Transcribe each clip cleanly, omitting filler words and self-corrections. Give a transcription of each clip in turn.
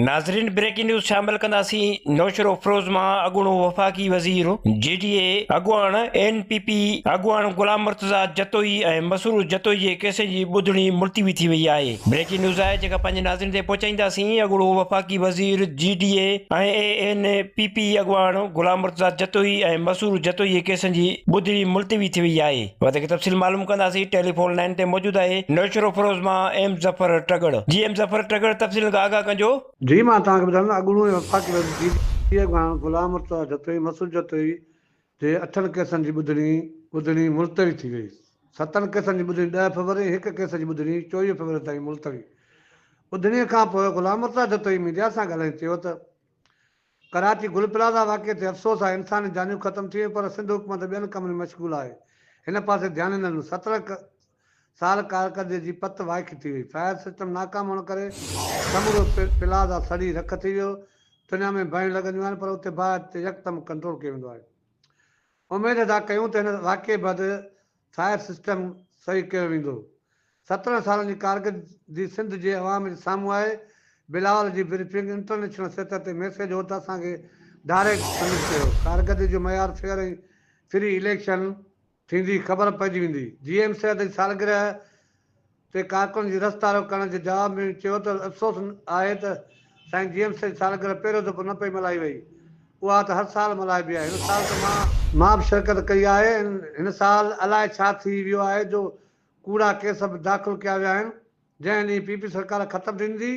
ناظرين breaking news شامل ڪنداسين نوشھروفروز مان اڳوڻو وفاقي وزير جي ڊي اي اڳواڻ اين پي پي اڳواڻ غلام مرتضيٰ جتوئي ۽ مسرور جتوئي جي ڪيسن جي ٻڌڻي ملتوي ٿي وئي آهي بريڪنگ نيوز آهي جيڪا پنهنجي ناظرين تائين پهچائينداسين اڳوڻو وفاقي وزير G D A ۽ A N P P اڳواڻ غلام مرتضيٰ جتوئي ۽ مسرور جتوئي جي ڪيسن جي ٻڌڻي ملتوي ٿي وئي آهي وڌيڪ تفصيل معلوم ڪنداسين ٽيليفون لائين تي موجود آهي نوشھروفروز مان ايم ظفر ٽڳڙ جي ايم ظفر ٽڳڙ تفصيلن کان آگاهه ڪنجو. جي مان توهان کي ٻڌايان ته اڳوڻو وفاقي وزير جي ڊي اي اڳواڻ غلام مرتضيٰ جتوئي مسعود جتوئي جي اٺن ڪيسن جي ٻڌڻي ٻڌڻي ملتوي ٿي وئي ستن ڪيسن جي ٻڌڻي ڏهه فيبروري ۽ هڪ ڪيس جي ٻڌڻي 24 فيبروري تائين ملتوي ٻڌڻي کان پوء غلام مرتضيٰ جتوئي ميڊيا سان ڳالهائيندي چيو ته ڪراچي گل پلازا واقعي تي افسوس آهي، انساني جانيون ختم ٿي ويون پر سنڌ حڪومت ٻين ڪمن ۾ مشغول آهي، هن پاسي ڌيان ئي نه ڏنو، 17 سال ڪارڪردگي جي پت وائکي ٿي وئي، فائر سسٽم ناڪام هئڻ ڪري سمورو پلازا سڙي رک ٿي ويو، دنيا ۾ باهيون لڳنديون آهن پر اتي باهه تي يڪدم ڪنٽرول ڪيو ويندو آهي. اميد ٿا ڪيون ته هن واقعي بعد فائر سسٽم صحيح ڪيو ويندو. 17 سالن جي ڪارڪردگي سنڌ جي عوام جي سامهون آهي. بلاول جي بريفنگ انٽرنيشنل سطح تي ميسيج هو ته اسان کي ڊائريڪٽ سمٽ ڪيو. ڪارڪردگي جو معيار فيئر ۽ فري اليڪشن ٿيندي خبر پئجي ويندي. جي ايم سيد جي سالگرهه تي ڪارڪنن جي رستا روڪ ڪرڻ جي جواب ۾ چيو ته افسوس آهي ته سائين جي ايم سيد جي سالگرهه پهريون دفعو نه پئي ملهائي وئي اها ته هر سال ملهائبي آهي هن سال ته مان مان به شرڪت ڪئي آهي هن سال الائي ڇا ٿي ويو آهي جو ڪوڙا ڪيس به داخل ڪيا ويا آهن جنهن ڏينهن پي پي سرڪار ختم ٿيندي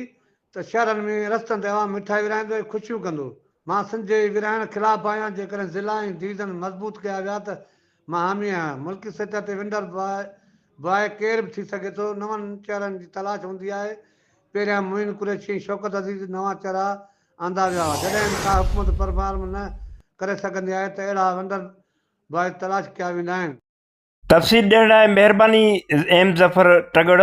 ته شهرن ۾ رستن تي عوام مٺائي ورهائيندو ۽ خوشيون ڪندو. مان سنڌ جي ورهائڻ خلاف آهيان، جيڪڏهن ضلعا ۽ ڊويزن مضبوط ڪيا ويا ته مان حامي آهيان. ملڪي سطح تي ونڊر بواء ڪير به ٿي سگهي ٿو، نون چهرن جي تلاش هوندي آهي، پهريان معين قريشي ۽ شوڪت عزيز نوان چهرا آندا ويا هئا، جڏهن به ڪا حڪومت پرفارم نه ڪري سگهندي آهي ته اهڙا ونڊر بوائز تلاش ڪيا ويندا آهن. تفصيل ڏيڻ لاء مهرباني ايم ظفر ٽڳڙ.